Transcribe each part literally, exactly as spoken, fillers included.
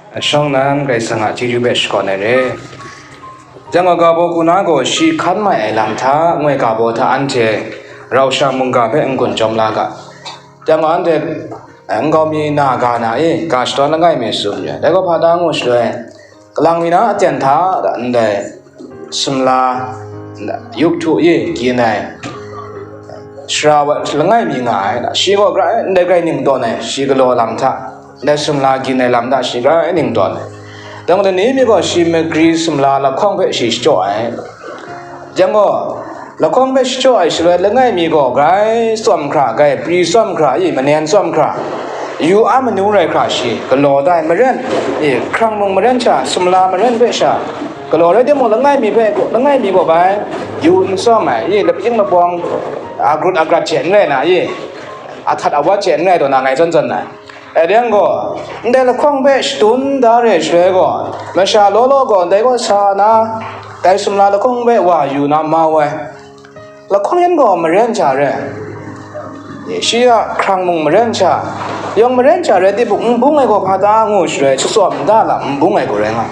Shawng nnan Karai Kasang a chyeju hpe shakawn ai re. Jang gaw, ga baw ku na gaw shi hkan mai ai lam hta, ngu ai ga baw hta anhte rau shang mungga hpe n-gun jawm la ga. Jang gaw, anhte nkau mi na ga na e, ga shadawn langai mi tsun ya. Dai gaw hpa da ngu shaloi, kalang mi na aten hta, ndai sumla, yup htu e, gyin ai, sara wa langai mi nga ai, shi gaw grai, ndai grai ning tawn ai, shi galaw lam hta, ndai sumla gyin ai lam hta shi grai ning tawn ai. Dang lani mi gaw shi magri sumla lahkawng hpe shi shachyaw ai. Jang gaw, lahkawng hpe shachyaw ai shaloi, langai mi gaw grai tsawm hkra, grai pri tsawm hkra, i, manen tsawm hkra, yu a manu rai hkra shi galaw da ai, maren, i, hkrang mung maren sha, sumla maren hpe sha, galaw rai timung, langai mi hpe, langai mi gaw bai yu n tsawm ai, i, lapying lapawng, a grut a grat hte n rai na, i, a htat a wat hte n rai taw na, ngai zawn zawn ai. Dai yang gaw, ndai lahkawng hpe shadun da re shaloi gaw, masha law law gaw ndai kaw sa na, dai sumla lahkawng hpe wa yu na mau ai. Lahkawng yan gaw maren sha re, shi a hkrang mung maren sha, yawng maren sha rai timung, n bung ai gaw hpa ta ngu shaloi, shatsawm nta lam n bung ai gaw rai nga.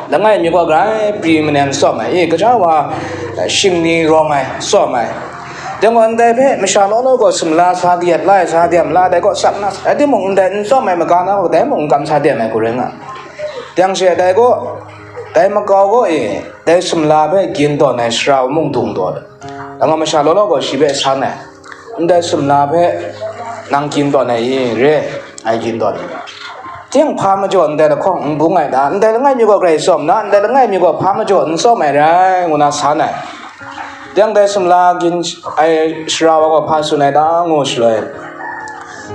Langai mi gaw grai pri manen tsawm ai, e, kasha wa, e, shingni rawng ai, tsawm ai. Dai gaw ndai hpe masha law law gaw sumla sa kayat la ai, sa dem la ai, dai gaw sak na, rai timung, ndai n tsawm ai maga na gaw, dai mung n kam sa dem ai gaw rai nga. Yang she dai gaw, dai makau gaw e, dai sumla hpe gyin tawn ai sara wa mung dung taw ai. Dai gaw masha law law gaw shi hpe san ai. Ndai sumla hpe nang gyin tawn ai i? Re, ngai gyin tawn ai. Ting hpa majaw ndai lahkawng n bung ai ta? Ndai langai mi gaw grai tsawm na, ndai langai mi gaw hpa majaw n tsawm ai rai, ngu na san ai. Yang dai sumla gyin ai sara wa gaw hpa tsun ai ta, ngu shaloi,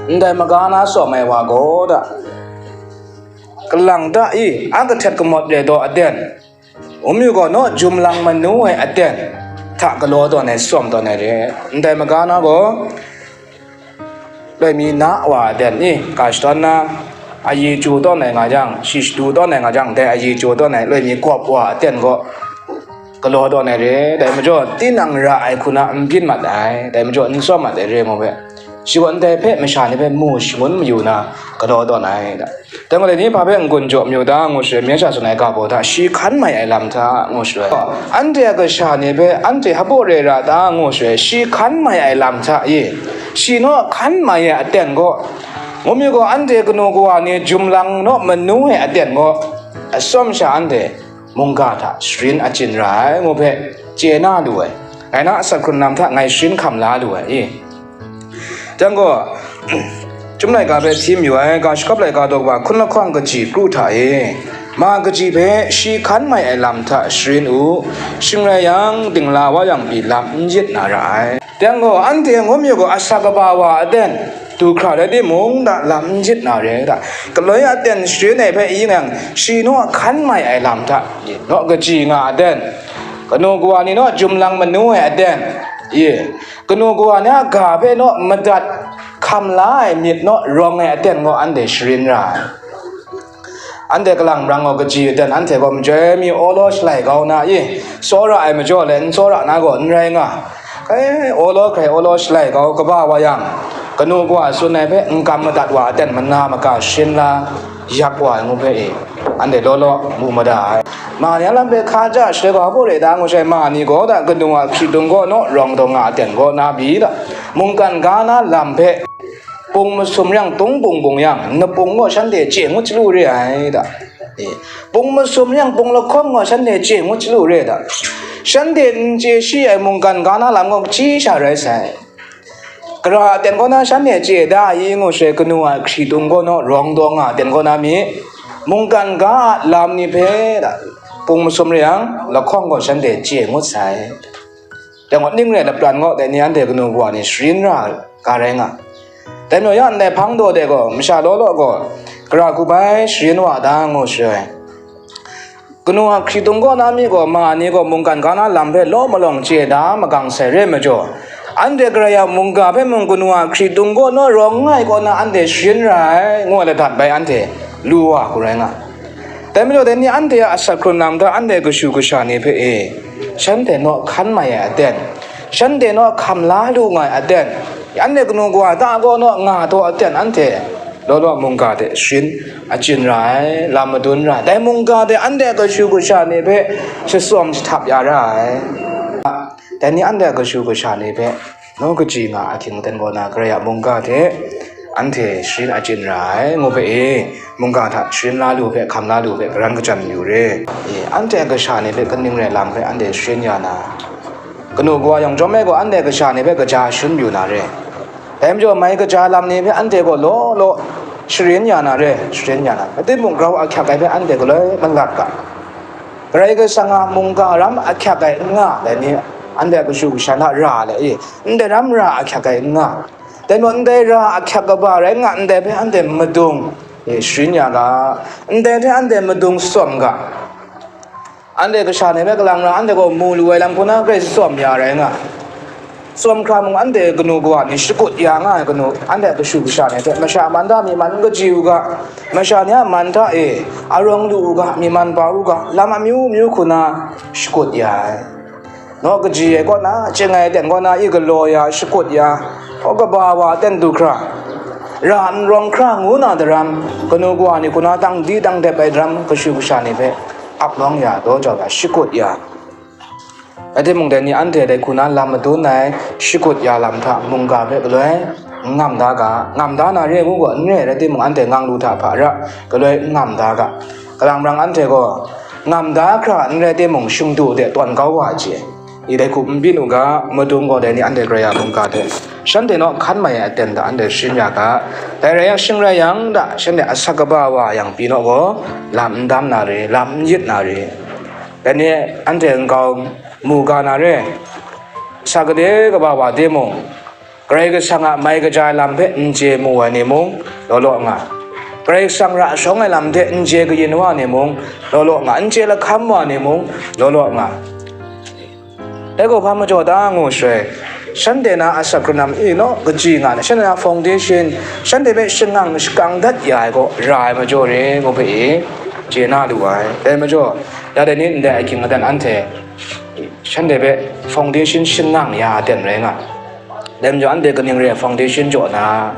ndai maga na tsawm ai wa gaw da, kalang ta i, a kahtet kamawt re daw aten, um yu gaw naw jum lang manu ai aten hta galaw tawn ai, tsawm tawn ai re. Ndai maga na gaw, loi mi na wa aten i, ga shadawn na, ayi chyu tawn ai nga jang, shi shadu tawn ai nga jang, dai ayi chyu tawn ai loi mi gawp wa aten gaw, galaw tawn ai re. Dai majaw, tinang ra ai hku na n byin mat ai, dai majaw, n tsawm mat ai re, ngu hpe, shi gaw ndai hpe masha ni hpe mu shangun mayu na, galaw tawn ai da. Dai gaw, dai ni hpa hpe n-gun jaw mayu ta, ngu shaloi, myen sha tsun ai ga baw hta, shi hkan mai ai lam hta, ngu shaloi, anhte a kasha ni hpe anhte hpaw re ra ta, ngu shaloi, shi hkan mai ai lam hta e, shi naw hkan mai ai aten gaw, ngu mi gaw, anhte kanu kawa ni jum lang naw manu ai aten gaw, atsawm sha anhte mungga hta sharin achyin ra ai, ngu hpe chye na lu ai. Ngai na asak hkrun lam hta ngai sharin hkam la lu ai i? Jang gaw, Chyum laika hpe hti mayu ai, ga shakap laika daw kaba hkun lahkawng kaji kru hta e, ma kaji hpe shi hkan mai ai lam hta sharin u, shing rai yang, dingla wa yang pyi lam n yit na ra ai. Dang gaw, anhte ngu mi gaw, asak kaba wa aten du hkra rai timung, da lam n yit na re, da galoi aten sharin ai hpe i ngang, shi naw hkan mai ai lam hta, naw kaji nga aten, kanu kawa ni naw jum lang manu ai aten, i, kanu kawa ni a ga hpe naw madat hkam la ai myit naw rawng ai aten gaw anhte sharin ra ai. Anhte kalang brang gaw kaji aten anhte gaw majoi mi awlaw shalai kau na i? Tsawra ai majaw le n tsawra na gaw n rai nga. Kai, awlaw hkrai awlaw shalai kau kaba wa yang, kanu kawa tsun ai hpe n kam madat wa aten mana maka sharin la yak wa ai ngu hpe e, anhte law law mu mada ai. Ma ni a lam hpe hka ja shaloi gaw, hpaw re ta ngu sai, ma ni gaw da kanu a hkritung gaw naw rawng daw nga aten gaw na bi da, mungkan ga na lam hpe pung masum reng tung bung bung yang, npung gaw shanhte chye ngut chyalu re ai da. E, pung masum reng pung lahkawng gaw shanhte chye ngut chyalu re da. Shanhte n chye shi ai mungkan ga na lam gaw kaji sha rai sai. Gara aten kaw na shanhte chye da i ngu shaloi, kanu a hkritung kaw naw rawng daw nga aten kaw na mi, mungkan ga a lam ni hpe da, pung masum re yang, lahkawng gaw shanhte chye ngut sai. Dai gaw ning rai lapran gaw, dai ni anhte kanu kawa ni sharin ra ga rai nga. Dai majaw ya ndai hpang daw de gaw, masha law law gaw, gara hku bai sharin wa da ngu shaloi, kanu a hkritung kaw na mi gaw, ma ni gaw mungkan ga na lam hpe law malawng chye da magang sai re majaw, anhte Karai a mungga hpe mung kanu a hkritung kaw naw rawng nga ai kaw na anhte sharin ra ai, ngu ai ladat bai anhte lu wa hku rai nga. Dai majaw, dai ni anhte a asak hkrun lam hta anhte kashu kasha ni hpe e, shanhte naw hkan mai ai aten, shanhte naw hkam la lu nga ai aten, anhte kanu kawa ta kaw naw nga taw aten, anhte Law law mungga hte sharin achyin ra ai, lam madun ra ai. Dai mungga hte anhte a kashu kasha ni hpe shatsawm shahtap ya ra ai. Dai ni anhte a kashu kasha ni hpe, naw kaji nga ahkying aten kaw na, Karai a mungga hte anhte sharin achyin ra ai, ngu hpe e, mungga hta sharin la lu hpe, hkam la lu hpe, karan kachyan yu re. E, anhte a kasha ni hpe kaning rai lam hpe anhte sharin ya na, kanu kawa yawng chyawm e gaw, anhte a kasha ni hpe kaja sharin yu na re. Dai majaw, mai kaja lam ni hpe anhte gaw law law sharin ya na re, sharin ya na. Rai timung, grau ahkyak ai hpe anhte galoi malat ga. Karai Kasang a mungga ram ahkyak ai n nga ai ni, anhte a kashu kasha hta ra le, e, ndai ram ra ahkyak ai n nga. Dai majaw, ndai ra ahkyak kaba rai nga, ndai hpe anhte madung, e, sharin ya ga, ndai hte anhte madung tsawm ga. Anhte kasha ni hpe kalang ra, anhte gaw mu lu ai lam hku na grai tsawm ya rai nga. Tsawm hkra mung, anhte kanu kawa ni shakut ya nga ai kanu, anhte a kashu kasha ni hte masha a man hta myi man n kaji u ga, masha ni a man hta e arawng lu u ga, myi man pa u ga, lam amyu myu hku na shakut ya ai. Naw kaji ai kaw na, chyangai aten kaw na, i galaw ya, shakut ya, kaw kaba wa aten du hkra, ra n rawng hkra ngu na daram, kanu kawa ni hku na tang di tang dep ai daram, kashu kasha ni hpe ap lawng ya, daw jau ya, shakut ya. Rai timung, dai ni anhte dai hku na lam madun ai shakut ya lam hta mungga hpe galoi n ngam da ga, ngam da na re ngu gaw n re, rai timung, anhte ngang lu hta hpa ra galoi n ngam da ga. Kalang marang anhte gaw ngam da hkra n rai timung, shingdu de tawn kau wa ai hte, i dai hku n byin u ga, madung gaw dai ni anhte Karai a mungga hte shanhte naw hkan mai ai aten hta anhte sharin ya ga. Dai rai yang, shing rai yang, da shanhte asak kaba wa yang pyi naw gaw, lam n dam na re, lam n yit na re. Dai ni anhte nkau mu ga na re. Sa gade kaba wa timung, Karai Kasang a mai kaja ai lam hpe n chye mu ai ni mung, law law nga. Karai Kasang ra shawng ai lam hte n chye kayin wa ni mung, law law nga. N chye lahkam wa ni mung, law law nga. Dai gaw hpa majaw ta ngu shaloi, shanhte na asak hkrunam e naw kaji nga na, shanhte na foundation, shanhte hpe shangang shakang dat ya ai gaw ra ai majaw re, ngu hpe e chye na lu ai. Dai majaw, ya dai ni ndai ahkying aten anhte shanhte hpe foundation shangang ya aten rai nga. Dai majaw, anhte kaning re ai foundation jaw na,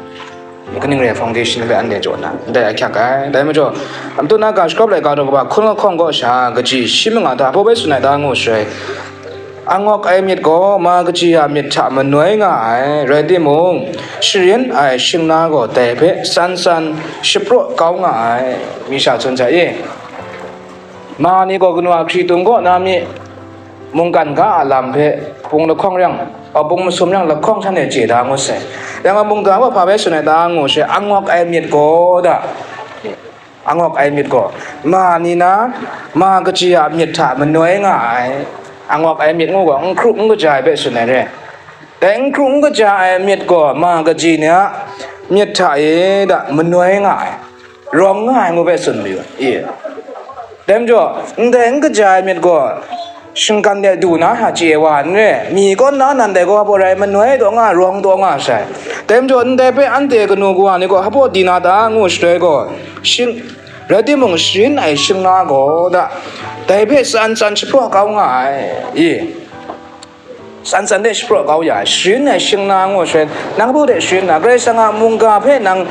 kaning re ai foundation hpe anhte jaw na, ndai ahkyak ai. Dai majaw, Madu na ga shakawp laika daw kaba hkun lahkawng kaw sha, kaji shi manga hta hpaw bai tsun ai ta ngu shaloi, angawk ai myit gaw ma kaji a myit hta manoi nga ai, rai timung, sharin ai shingna gaw dai hpe tsan tsan shapraw kau nga ai, mi sha tsun sai i? Ma ni gaw kanu a hkritung kaw na mi, mungkan ga a lam hpe, pung lahkawng reng, a, pung masum reng lahkawng htan e chye da ngut sai. Yang a mungga gaw hpa bai tsun ai ta ngu shaloi, angawk ai myit gaw da, angawk ai myit gaw, ma ni na, ma kaji a myit hta manoi nga ai. Angawk ai myit ngu gaw, n hkru n kaja ai hpe tsun ai re. Dai n hkru n kaja ai myit gaw, ma kaji ni a myit hta e da manoi nga ai, rawng nga ai ngu hpe tsun mayu ai. Dai majaw, ndai n kaja ai myit gaw, shinggan de du na hta chye wa n re, mi kaw nna nan dai gaw hpaw rai manoi taw nga, rawng taw nga sai. Dai majaw, ndai hpe anhte kanu kawa ni gaw hpaw di na ta ngu shaloi gaw, shing-, rai timung, sharin ai shingna gaw da, dai hpe tsan tsan shapraw kau nga ai. Tsan tsan de shapraw kau ya ai, sharin ai shingna ngu shaloi, nang hpaw de sharin na, Karai Kasang a mungga hpe nang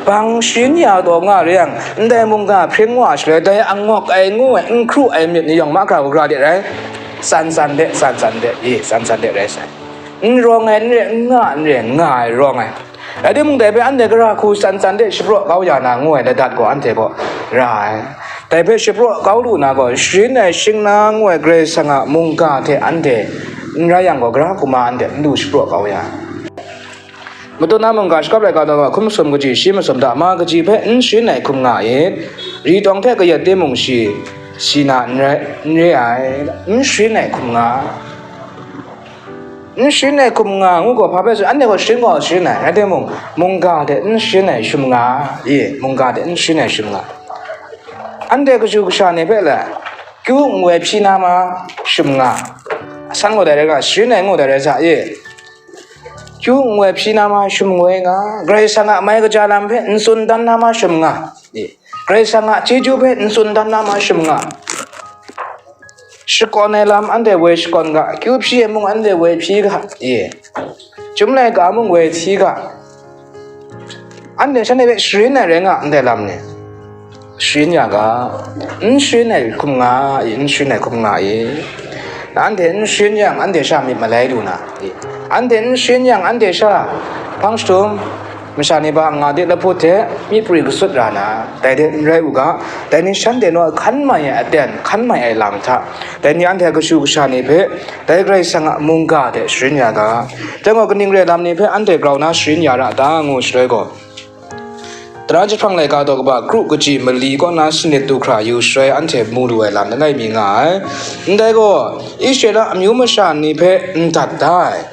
bang sharin ya taw nga re yang, ndai mungga hpring wa shaloi, dai angawk ai ngu ai, n hkru ai myit ni yawng mahkra hkra de rai, tsan tsan de, tsan tsan de, i, tsan tsan de rai sai. N rawng ai n re, n nga n re, nga ai rawng ai. Rai timung, dai hpe anhte gara hku tsan tsan de shapraw kau ya na ngu ai ladat gaw anhte gaw ra ai. Dai hpe shapraw kau lu na gaw, sharin ai shingna ngu ai Karai Kasang a mungga hte anhte n rai yang gaw, gara hku ma anhte n lu shapraw kau ya ai. Madu na mungga shakawp laika daw kaba hkun masum kaji shi masum hta, ma kaji hpe n sharin ai hkum nga it. Ri tawng hte kayat timung shi, si na n rai, n re ai, n sharin ai hkum nga. N sharin ai hkum nga ngu gaw, hpa hpe tsun, anhte gaw sharin gaw sharin ai, rai timung, mungga hte n sharin ai shum nga, i, mungga hte n sharin ai shum nga. Anhte kashu kasha ni hpe le, kyu n woi hpyi na ma shum nga. Asan gaw dai rai nga, sharin ai ngu dai rai sa, i, kyu n woi hpyi na ma shum woi nga, Karai Kasang a mai kaja lam hpe n tsun dan na ma shum nga, i, Karai Kasang a chyeju hpe n tsun dan na ma shum nga. Shakawn ai lam anhte woi shakawn ga, kyu hpyi ai mung anhte woi hpyi ga, i, chyum laika mung woi hti ga. Anhte shanhte hpe sharin ai rai nga, ndai lam ni. Sharin ya ga, n sharin ai hkum nga i, n sharin ai hkum nga i. Anhte n sharin yang, anhte sha myit malai lu na, i. Anhte n sharin yang, anhte sha hpang shatum, masha ni ba nga de lahput hte myi pri gasut ra na, dai de n rai u ga, dai ni shanhte naw hkan mai ai aten, hkan mai ai lam hta, dai ni anhte a kashu kasha ni hpe, dai Karai Kasang a mungga hte sharin ya ga. Dai gaw kaning rai lam ni hpe anhte grau na sharin ya ra ta, ngu shaloi gaw, Tara jahprang laika daw kaba kru kaji mali kaw na sanit du hkra yu shaloi anhte mu lu ai lam langai mi nga ai. Ndai gaw, Israela amyu masha ni hpe n dat da ai,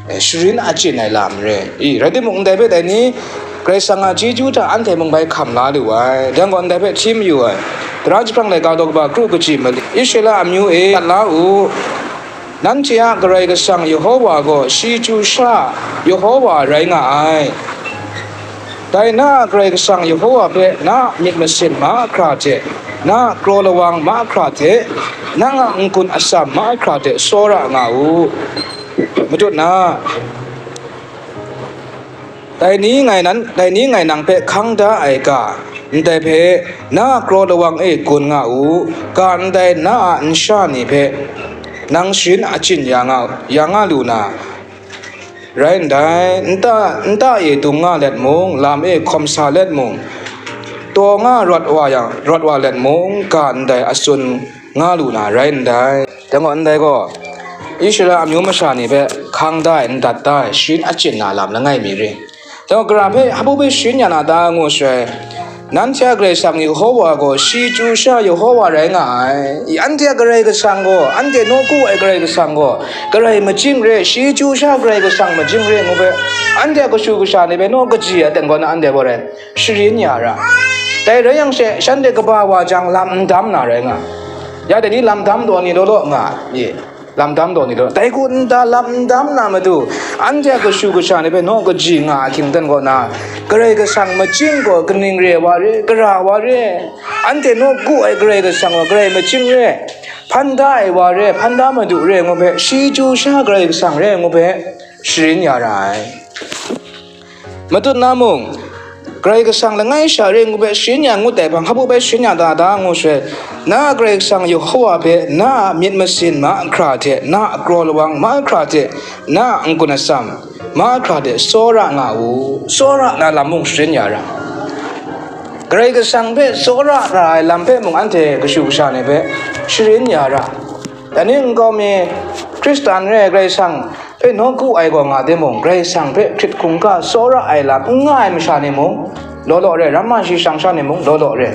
e, sharin achyin ai lam re. I, rai timung, ndai hpe dai ni, Karai Kasang a chyeju hta anhte mung bai hkam la lu ai. Dai gaw, ndai hpe hti mayu ai. Tara jahprang laika daw kaba kru kaji mali, Israela amyu e, dat la u. Nanhte a Karai Kasang Yehowa gaw shi chyu sha Yehowa rai nga ai. Dai na a Karai Kasang Yehowa hpe na myit masin mahkra hte, na kraw lawang mahkra hte, nang a n-gun atsam mahkra hte tsawra nga u. Matut na, dai ni ngai nan, dai ni ngai nang hpe hkang da ai ga, ndai hpe na kraw lawang e gun nga u, ga ndai na a nsha ni hpe nang sharin achyin ya nga, ya nga lu na, rai ndai, nta, nta e dung nga let mung, lam e hkawm sa let mung, taw nga rawt wa yang, rawt wa let mung, ga ndai atsun nga lu na rai ndai. Dai gaw, ndai gaw, Israela amyu masha ni hpe hkang da ai, n dat da ai, sharin achyin na lam langai mi re. Dai gaw, gara hpe hpabu hpe sharin ya na ta, ngu shaloi, nanhte a Karai Kasang Yehowa gaw shi chyu sha Yehowa rai nga ai. I, anhte a Karai Kasang gaw, anhte nawku ai Karai Kasang gaw, Karai majing re, shi chyu sha Karai Kasang majing re, ngu hpe, anhte a kashu kasha ni hpe naw kaji aten gaw na anhte gaw rai sharin ya ra. Dai rai yang she, shanhte kaba wa jang, lam n dam na rai nga. Ya dai ni lam dam taw ni law law nga, ye. Lam dam taw ni law, dai hku nta lam n dam na matu, anhte a kashu kasha ni hpe naw kaji nga ahkying dan kaw na, Karai Kasang majing gaw kaning re wa re, gara wa re, anhte nawku ai Karai Kasang gaw Karai majing re, hpan da ai wa re, hpan da madu re, ngu hpe, shi chyu sha Karai Kasang re, ngu hpe, sharin ya ra ai. Matut na mung, Karai Kasang langai sha re ngu hpe sharin ya ngut ai hpang, hpabu bai sharin ya da da ngu shaloi, na a Karai Kasang Yehowa hpe na a myit masin mahkra hte, na a kraw lawang mahkra hte, na a n-gun atsam mahkra hte tsawra nga u, tsawra na lam mung sharin ya ra. Karai Kasang hpe tsawra ra ai lam hpe mung anhte kashu kasha ni hpe sharin ya ra. Dai ni nkau mi Hkristan re ai Karai Kasang hpe nawku ai gaw nga timung, Karai Kasang hpe hkrit hkungga tsawra ai lam n nga ai masha ni mung, law law re, ramma shi shang sha ni mung, law law re.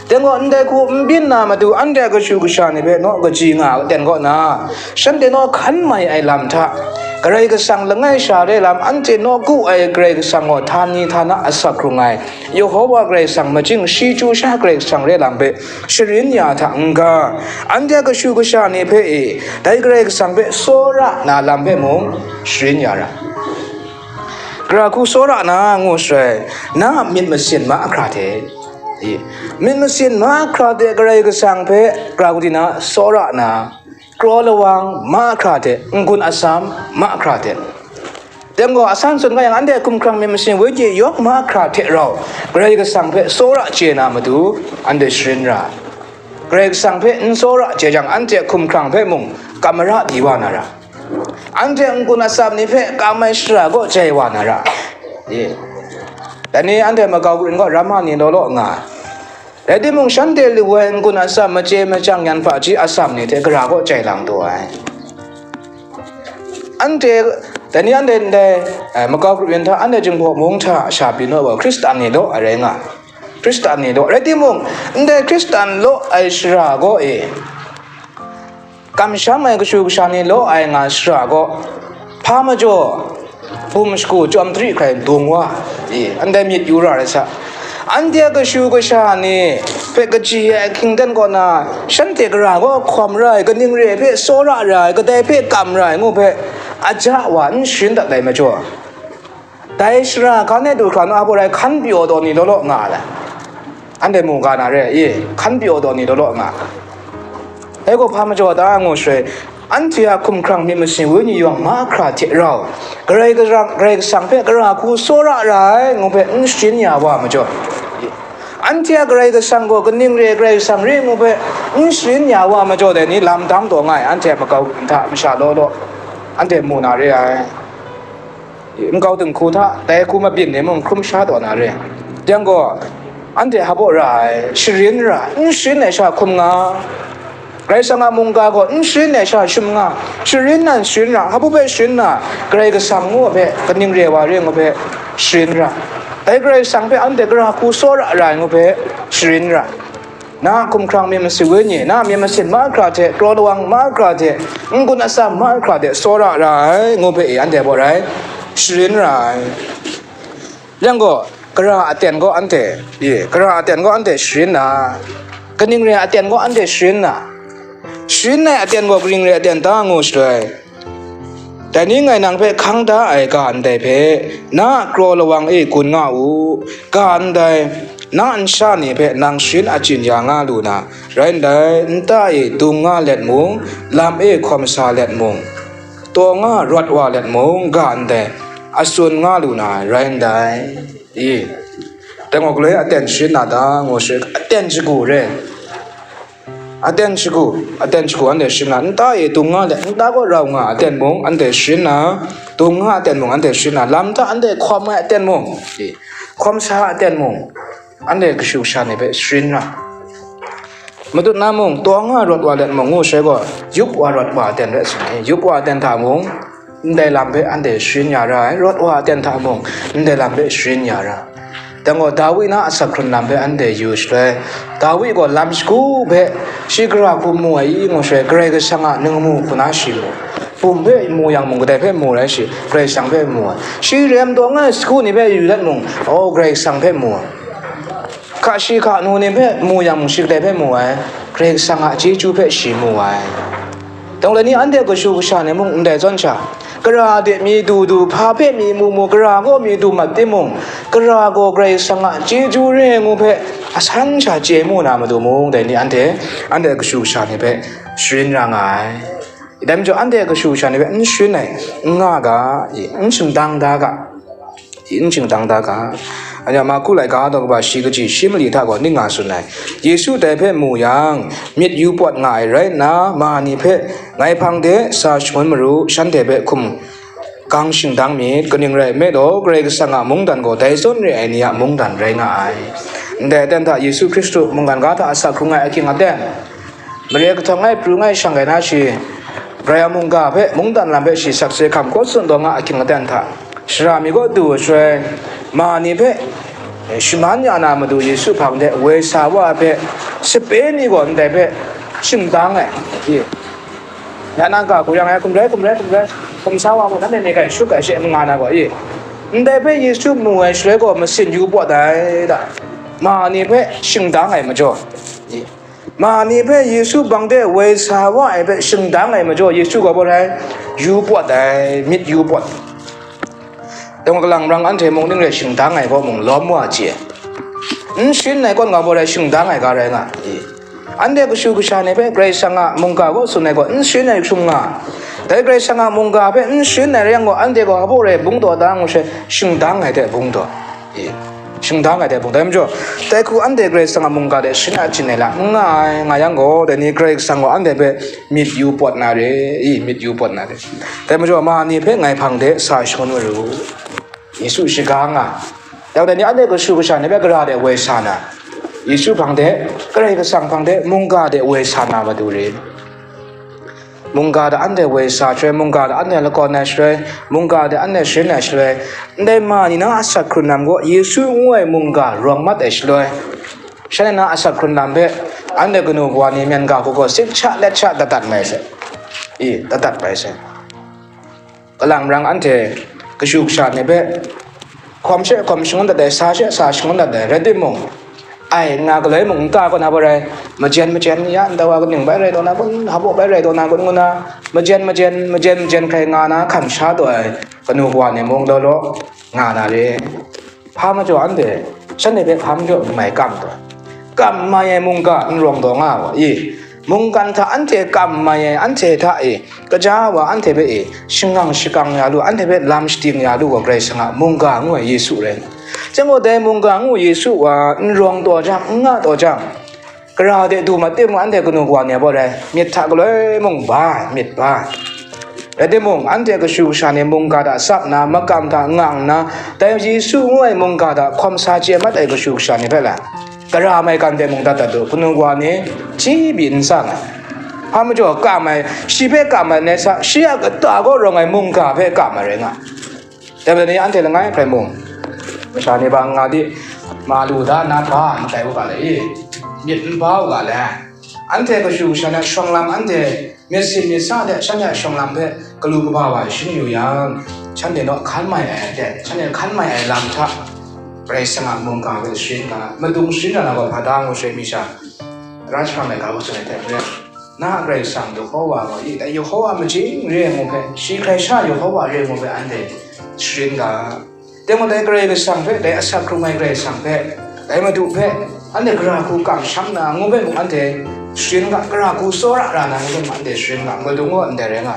Dai gaw, ndai hku n byin na matu, anhte a kashu kasha ni hpe naw kaji nga ai aten kaw na, shanhte naw hkan mai ai lam hta, Karai Kasang langai sha re lam, anhte nawku ai Karai Kasang gaw htani htana asak hkrung ai, Yehowa Karai Kasang majing, shi chyu sha Karai Kasang re lam hpe sharin ya hta n-ga, anhte a kashu kasha ni hpe e, dai Karai Kasang hpe tsawra na lam hpe mung sharin ya ra. Gara hku tsawra na ngu shaloi, na a myit masin mahkra hte, i, myit masin mahkra hte Karai Kasang hpe gara hku di na tsawra na, kraw lawang mahkra hte, n-gun atsam mahkra hte. Dai gaw, asan tsun nga yang, anhte hkumhkrang myit masin wenyi yawng mahkra hte rau, Karai Kasang hpe tsawra chye na matu, anhte sharin ra. Karai Kasang hpe n tsawra chye jang, anhte hkumhkrang hpe mung kam mara di wa na ra. Anhte n-gun atsam ni hpe kam ai shara kaw jai wa na ra. Ye. Dai ni anhte makau grin kaw ramma ni law law nga. Rai timung, shanhte lu ai n-gun atsam, machye machyang, yan hpaji atsam ni hte gara kaw jai lang taw ai. Anhte, dai ni anhte ndai, eh, makau grup yin hta, anhte Jinghpaw mung hta sha byin wa ai Hkristan ni law ai rai nga. Hkristan ni law, rai timung, ndai Hkristan law ai shara kaw e, kamsham ai kashu kasha ni law ai nga shara kaw, hpa majaw, bum shagu chyawm tari hkrai dung wa, i, ndai myit yu ra ai sa. Anhte a kashu kasha ni hpe kaji ai ahkying dan kaw na, shanhte gara kaw hkawm ra ai, kaning re ai hpe tsawra ra ai, kadai hpe kam ra ai ngu hpe, aja wa n sharin dat ai majaw, dai shara hkan e du hkra nu a baw rai hkan pyaw taw ni law law nga ai. Anhte mu ga na re, i, hkan pyaw taw ni law law nga. Dai gaw hpa majaw ta ngu shaloi, Anhte a hkumhkrang myit masin wenyi yawng mahkra hte rau, Karai Kasang, Karai Kasang hpe gara hku tsawra ra ai ngu hpe n sharin ya wa majaw, anhte a Karai Kasang gaw kaning re ai Karai Kasang re ngu hpe n sharin ya wa majaw dai ni lam dang taw nga ai, anhte a makau hta masha law law, anhte mu na re ai. Nkau dinghku hta dai hku mabyin ni mung hkrum sha taw na re. Yang gaw, anhte hpa baw ra ai, sharin ra, n sharin ai sha hkum nga, Karai Kasang a mungga gaw n sharin ai sha shum nga, sharin nan sharin ra, hpa baw hpe sharin na, Karai Kasang ngu hpe, kaning re wa re ngu hpe, sharin ra. Dai Karai Kasang hpe anhte gara hku tsawra ra ai ngu hpe, sharin ra. Na a hkumhkrang myit masin wenyi, na a myit masin mahkra hte, kraw lawang mahkra hte, n-gun atsam mahkra hte tsawra ra ai, ngu hpe e anhte baw rai, sharin ra ai. Yang gaw, gara aten gaw anhte, ye, gara aten gaw anhte sharin na, kaning re aten gaw anhte sharin na, sharin ai aten gaw kaning re aten ta ngu shaloi, dai ni ngai nang hpe hkang da ai ga ndai hpe, na a kraw lawang e gun nga u. Ga ndai, na nsha ni hpe nang sharin achyin ya nga lu na, rai ndai, nta e dung nga let mung, lam e hkawm sa let mung, taw nga rawt wa let mung, ga ndai, a tsun nga lu na, rai ndai. I, dai gaw galoi aten sharin na ta, ngu shi, aten shagu re. Aten shagu, aten shagu anhte sharin na, nta e dung nga let, nta kaw rau nga aten mung, anhte sharin na, dung nga aten mung, anhte sharin na, lam hta anhte hkawm ai aten mung, e, hkawm sa aten mung, anhte kashu kasha ni hpe sharin ra. Matut na mung, taw nga rawt wa let mung, ngu shi gaw, yup wa rawt wa aten rai tsun, e, yup wa aten hta mung, ndai lam hpe anhte sharin ya ra ai, rawt wa aten hta mung, ndai lam hpe sharin ya ra. Dang gaw, Dawi na asak hkrun lam hpe anhte yu shaloi, Dawi gaw lam shagu hpe shi gara hku mu ai i ngu shaloi, Karai Kasang a ningmu hku na shi mu. Bum hpe mu yang mung, kadai hpe mu rai shi, Karai Kasang hpe mu ai. Shi rem taw nga ai sagu ni hpe yu dat mung, o, Karai Kasang hpe mu ai. Hka shi hka nu ni hpe mu yang mung, shi kadai hpe mu ai, Karai Kasang a chyeju hpe shi mu ai. Dang le ni anhte kashu kasha ni mung ndai zawn sha, gara de mi du du, hpa hpe mi mu mu, gara gaw mi du mat timung, gara gaw Karai Kasang a chyeju re ngu hpe asan sha chye mu na matu mung, dai ni anhte, anhte kashu kasha ni hpe sharin ra nga ai. Dai majaw, anhte kashu kasha ni hpe n sharin ai, n nga ga, n shingdang da ga. N shingdang da ga. Anya Marku laika daw kaba shi kaji shi mali hta gaw ning nga tsun ai. Yesu dai hpe mu yang, myit yu pawt nga ai rai nna, ma ni hpe, "Ngai hpang de sa shangun maru, shanhte hpe hkum gang shingdang myit, kaning rai nme law, Karai Kasang a mungdan gaw dai zawn re ai ni a mungdan rai nga ai." Ndai aten hta Yesu Hkristu mungkan ga hta asak hkrung ai ahkying aten, mare kahtawng ngai pru ngai shang ai na shi, Karai a mungga hpe, mungdan lam hpe shi sakse hkam kawtsun taw nga ahkying aten hta, shara mi kaw du ai shaloi, ma ni hpe shaman ya na matu Yesu hpang de woi sa wa ai hpe, sape ni gaw ndai hpe shingdang ai, i, ya na ga hku yang ai, hkum rai, hkum rai, hkum rai, hkum sa wa mu, nanhte ni ga shut ga she n nga na gaw, i, ndai hpe Yesu mu ai shaloi gaw masin yu pawt ai da, ma ni hpe shingdang ai majaw, i, ma ni hpe Yesu hpang de woi sa wa ai hpe shingdang ai majaw, Yesu gaw bawt ai, yu pawt ai, myit yu pawt. Dang galang rang anhte mung ning rai shingdang ai gaw mung lawm wa chye. N sharin ai kawn gaw bawt ai shingdang ai ga rai nga i. Anhte kashu kasha ni hpe Karai Kasang a mungga gaw tsun ai gaw n sharin ai hkrum nga. Dai Karai Kasang a mungga hpe n sharin ai rai yang gaw, anhte gaw hpa rai bung taw da ngu she, shingdang ai hte bung taw. I, shingdang ai hte bung, dai majaw, dai hku anhte Karai Kasang a mungga de sharin achyin ai la n nga ai, nga yang gaw, dai ni Karai Kasang gaw anhte hpe myit yu pawt na re, i, myit yu pawt na re. Dai majaw, ma ni hpe ngai hpang de sa shangun maru. Yesu shaga nga. Yang dai ni anhte kashu kasha ni hpe gara de woi sa na, Yesu hpang de, Karai Kasang hpang de, mungga de woi sa na matu re. Mungga de anhte woi sa shaloi, mungga de anhte lakawn ai shaloi, mungga de anhte sharin ai shaloi, ndai ma ni na asak hkrun lam gaw Yesu ngu ai mungga rawng mat ai shaloi, shanhte na asak hkrun lam hpe anhte kanu kawa ni myen ga hku gaw sik sha let sha dat dat mai sai. I, dat dat mai sai. Kalang marang anhte kashu kasha ni hpe hkawm she hkawm shangun dat ai, sa she sa shangun dat ai, rai timung, ai nga galoi mung nta kaw na bawt rai, majen majen ya, ndai wa kaning bai rai taw na kun, hpa baw bai rai taw na kun ngu na, majen majen, majen majen hkrai nga na hkam sha taw ai kanu kawa ni mung law law nga na re. Hpa majaw anhte, shanhte hpe hpa majaw n mai kam taw, kam mai ai mungga n rawng taw nga wa i? Mungkan hta anhte kam mai ai, anhte hta e, kaja wa anhte hpe e, shangang shakang ya lu, anhte hpe lam shading ya lu wa Karai Kasang a mungga ngu ai Yesu rai nga. Chyang gaw dai mungga ngu Yesu wa n rawng taw jang, n nga taw jang, gara de du mat timung, anhte kanu kawa ni a baw rai, myit hta galoi mung ba ai, myit ba ai. Rai timung, anhte kashu kasha ni mungga hta sap nna, makam hta nga nna, dai Yesu ngu ai mungga hta hkawm sa chye mat ai kashu kasha ni hpe lai, gara maigan de mung dat dat u, kanu kawa ni chyi pyi n tsang ai. Hpa majaw kam ai, shi hpe kam ai nai sa, shi a kata kaw rawng ai mungga hpe kam ai rai nga. Dai majaw ni anhte langai hkrai mung, masha ni ba n nga di, ma lu da na ba n tai u ga le i, myit n ba u ga le. Anhte kashu kasha ni a shawng lam, anhte myit sin myit sa de shanhte a shawng lam hpe galu kaba wa sharin yu yang, shanhte naw hkan mai ai aten, shanhte hkan mai ai lam hta, Karai Kasang a mungga hpe sharin ga, madung sharin ra na gaw hpa da ngu shai mi sha, ra jahprang ai ga hku tsun ai hte maren, na a Karai Kasang Yehowa gaw, i, dai Yehowa majing re ai ngu hpe, shi hkrai sha Yehowa re ai ngu hpe anhte sharin ga. Teng gaw dai Karai Kasang hpe, dai asak hkrung ai Karai Kasang hpe, dai Madu hpe, anhte gara hku kamsham na ngu hpe mung anhte sharin ga, gara hku tsawra ra na ngu hpe mung anhte sharin ga, Madu gaw ndai rai nga.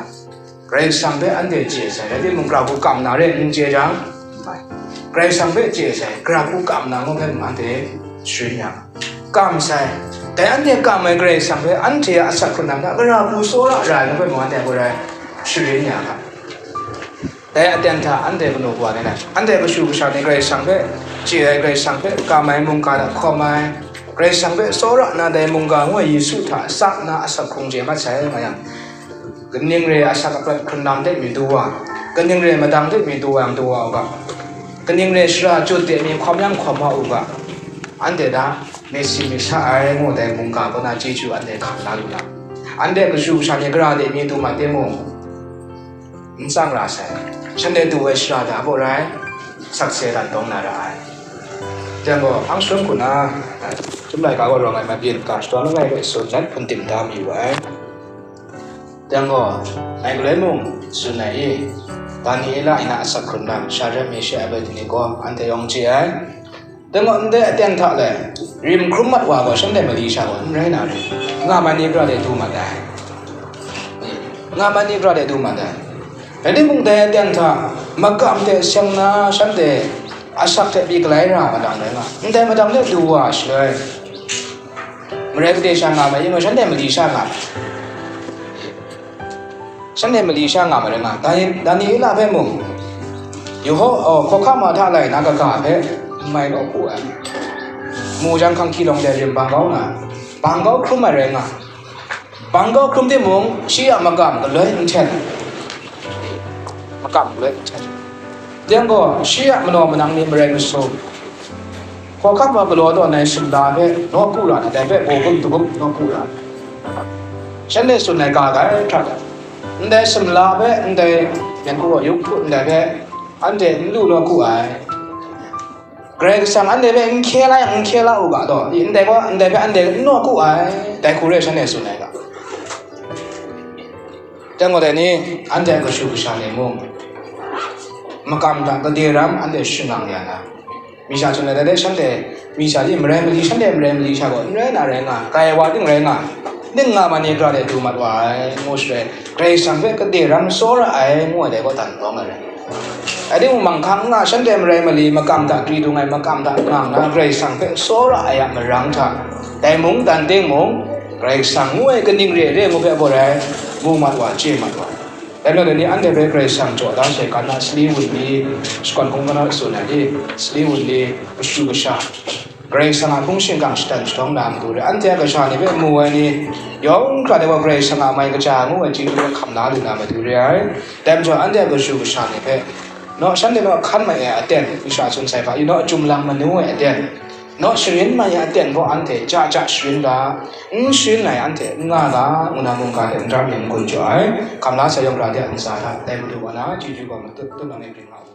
Karai Kasang hpe anhte chye sai, rai timung, gara hku kam na re n chye jang, Karai Kasang hpe chye sai, gara hku kam na ngu hpe mung anhte sharin ya nga. Kam sai, dai anhte kam ai Karai Kasang hpe anhte a asak hkrung na hta gara hku tsawra ra ai ngu hpe mung anhte gaw rai sharin ya nga. Dai aten hta anhte kanu kawa ni na, anhte kashu kasha ni Karai Kasang hpe chye ai, Karai Kasang hpe kam ai, mungga hta hkawm ai, Karai Kasang hpe tsawra nna dai mungga ngu ai Yesu hta sap nna asak hkrung chye mat sai nga yang, kaning re ai asak aprat hkrun lam de mi du wa, kaning re ai madang de mi du wa yang du wa u ga, kaning re ai shara jut de mi hkawm yang hkawm wa u ga, anhte hta myit sin myit sa ai ngu dai mungga kaw na chyeju anhte hkam la lu na, anhte kashu kasha ni gara de mi du mat timung, n tsang ra sai. Shanhte du ai shara hta gaw rai, sakse dan dawng na ra ai. Teng gaw, ang sum hku na, Chyum laika gaw rawng ai mabyin, ga shadawn langai hpe tsun let hpun tim da mayu ai. Teng gaw, ngai galoi mung tsun ai i, Daniela ina asak hkrun lam, Shadrach, Meshak, Abednego, anhte yawng chye ai. Dai maw, ndai aten hta le, rim hkrum mat wa gaw shanhte mali sha gaw n rai na re, nga mai ni gara de du mat ai. Nga mai ni gara de du mat ai. Rai timung, dai aten hta makam hte seng na shanhte asak hte pyi galai ra madang rai nga, ndai madang de du wa shaloi, marai kade sha nga mai, yin gaw shanhte mali sha nga. Shanhte mali sha nga ma rai nga, Dani-, Daniela hpe mung, Yeho-, oh, hkawhkam wa hta lai na kaga hpe n mai law hku ai. Mu jang, hkanghki lawng de rim bang kau nga, bang kau hkrum ai rai nga, bang kau hkrum timung, shi a makam galoi n hten, makam galoi n hten. Teng gaw, shi a manaw manang ni marai masum, hkawhkam wa galaw taw nai sumla hpe nawku ra na, dai hpe baw gum dagup nawku ra na, shanhte tsun ai ga gai hkrat ai. Ndai sumla hpe, ndai myen hku gaw yuk hku ndai hpe anhte n lu nawku ai. Karai Kasang anhte hpe n hkye la yang, n hkye la u ga taw, ndai gaw, ndai hpe anhte n nawku ai, dai hku re shanhte tsun ai ga. Teng gaw dai ni, anhte a kashu kasha ni mung, makam hta gade ram anhte shangang ya na, mi sha tsun ai dai, dai shanhte, mi sha di marai mali, shanhte marai mali sha gaw n rai na rai nga, kai wa ting rai nga, ning nga ma ni gara de du mat wa ai, ngu shaloi, Karai Kasang hpe gade ram tsawra ai, ngu ai dai gaw dan dawng ai rai. Rai timung, manghkang n nga, shanhte marai mali, makam hta gri dung ai, makam hta nga nna, Karai Kasang hpe tsawra ai a marang hta, dai mungdan ting mung, Karai Kasang ngu ai kaning re re ngu hpe gaw rai, mu mat wa, chye mat wa. Dai majaw dai ni anhte hpe Karai Kasang jaw da sai, ga na sali wunli, shakawn hkungga na tsun ai ni, sali wunli, kashu kasha, Karai Kasang a hpung shingkang shatan shahtawng na matu re ai, anhte a kasha ni hpe mu ai ni yawng hkra de wa, Karai Kasang a mai kaja ngu ai chyeju hpe hkam la lu na matu re ai. Dai majaw, anhte a kashu kasha ni hpe, naw, shanhte naw hkan mai ai aten, masha tsun sai hpa, naw, chyum lang manu ai aten, naw, sharin mai ai aten gaw anhte ja ja sharin ga, n sharin ai anhte n nga ga, ngu na mungga hte n ram yin n gun jaw ai, hkam la sai yawng hkra de a ntsa hta, dai Madu wa na chyeju gaw matut tut nang e bring nga u.